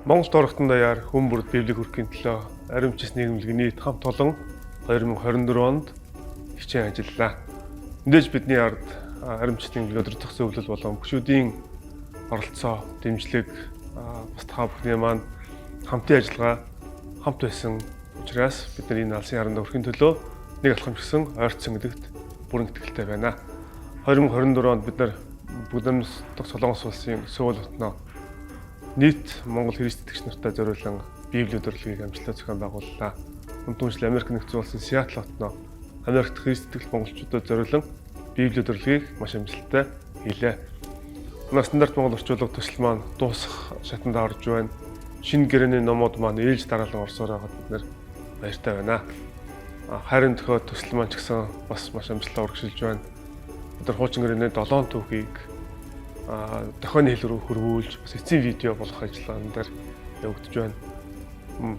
Монгол дорогтон даяар хүн бүрд Библийг хүргэхийн төлөө ариун хүчис нийгэмлэг нийт хамт олон 2024 онд хичээн ажиллалаа. Мэдээж бидний ард ариун хүчис нийгэмлэг удирдах зөвлөл болон гишүүдийн оролцоо, дэмжлэг бас та бүхний маань хамтын ажиллагаа хамт байсан учраас бид нар энэ алсын харанд хүрэхин төлөө нэг алхам ч гэсэн ойртсон гэдэгт бүрэн итгэлтэй байна. 2024 онд бид нар бүгд дахь Солонгос улсын Сөүл хотноо нийт Монгол Христ итгэгч нартай зориулан Библийн өдөрлөгийг амжилттай зохион байгууллаа. Түншил Америк нэгдсэн улсын Сиэтл хотноо Америкт Христ итгэл монголчуудад зориулан Библийн өдөрлөгийг маш амжилттай хийлээ. Манай стандарт Монгол орчуулга төсөл маань дуусах шатанд орж байна. Шинэ гэрээний номууд маань ээлж дараалан орсоор байгаад бид нэр баяртай байна. Хайрын дохио төсөл маань ч гэсэн бас маш амжилттай урагшилж байна. Бид нар хуучин гэрээний 7 түүхийг дохионы хэл рүү хөрвүүлж бас эцсийн видео болгох ажиллагаан дээр явагдаж байна.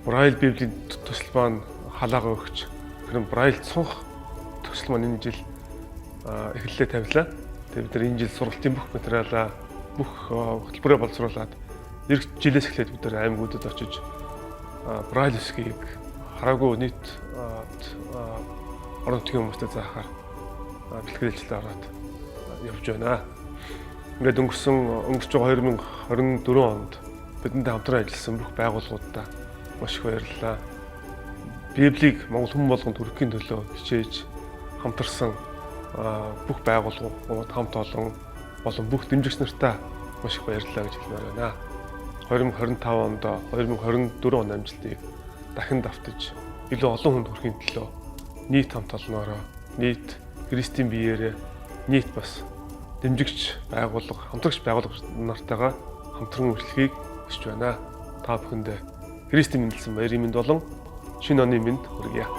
Брайль Библийн төсөл маань халаагаа өгч харин Брайль цонх төсөл маань энэ жил эхлэлээ тавилаа. Тэгээд бид нар энэ жил сургалтын бүх материалаа бүх хөтөлбөрөө боловсруулад эх жилээс эхлээд бид нар аймагуудад очиж Брайль үсгийг хараагүй нийт орон нутгийн хүмүүстэй заахаар бэлтгэл ажиллаа ороод явж байна. Ингээд өнгөрч байгаа 2024 онд бидэнтэй хамтран ажилласан бүх байгууллагуудаа маш их баярлалаа. Библийг Монгол хүн болгонд хүрэхийн төлөө хичээж хамтарсан бүх байгууллагууд хамт олон болон бүх дэмжигч нартаа маш их баярлалаа гэж хэлмээр байна. 2025 онд 2024 оны амжилтыг дахин давтаж илүү олон хүнд хүрэхийн төлөө нийт хамт олноороо нийт Христийн биеэрээ нийт бас дэмжигч байгууллага, хамтрагч байгууллага нартайгаа хамтран үйлчлэхийг хүсэж байна. Та бүхэндээ Христийн мэндэлсэн баярын мэнд болон шинэ оны мэнд хүргье.